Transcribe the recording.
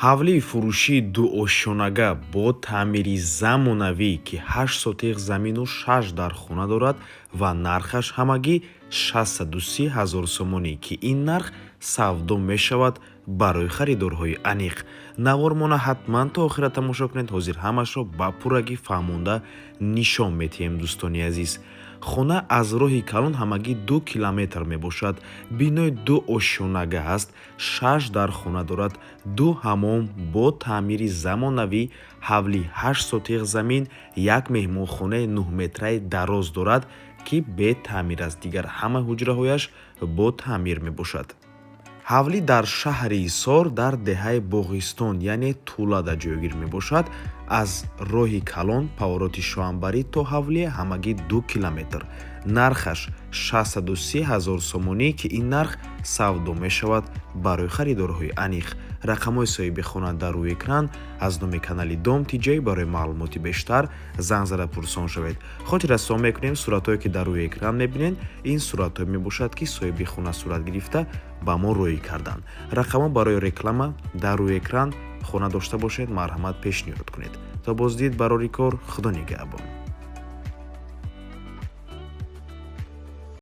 Ҳавлии фурӯшии дуошёнага бо таъмири замонавӣ, ки 8 сотих замину 6 дар хона дорад ва нархаш ҳамагӣ 630 ҳазор сомонӣ, ки ин нарх савдо мешавад барои харидорҳои аниқ. Навормона ҳатман то охира тамошо кунед. Ҳозир ҳамашро ба пуррагӣ фаҳмонда нишон медиҳем, дӯстони азиз. Хона аз роҳи калон ҳамагӣ 2 километр мебошад. Бинои дуошёнага аст, шаш дар хона дорад, ду ҳамом бо таъмири замонавӣ. Ҳавли 8 сотих замин, як меҳмонхонаи 9-метраи дароз дорад, ки бетаъмир аст. Дигар ҳама ҳуҷраҳояш бо таъмир мебошад. Ҳавлӣ дар шаҳри Ҳисор, дар деҳаи Боғистон, яъне Тулада ҷойгир мебошад. Аз роҳи калон, повороти Шоҳанбарӣ, то ҳавлӣ ҳамагӣ 2 километр. Нархаш 630 ҳазор сомонӣ, ки ин нарх савдо мешавад барои харидорҳои аниқ. Рақамҳои соҳиби хона дар рӯи экран. Аз номи канали Дом Тиҷай барои маълумоти бештар занг зада пурсон шавед. Хотиррасон мекунем, суратҳое, ки дар рӯи экран мебинед, ин суратҳое мебошад, ки соҳиби хона сурат гирифта ба мо роҳӣ карданд. Рақамҳо барои реклама дар рӯи экран. Хона дошта бошед, марҳамат, пешниҳод кунед. То боздид, барори кор, Худо нигаҳбон.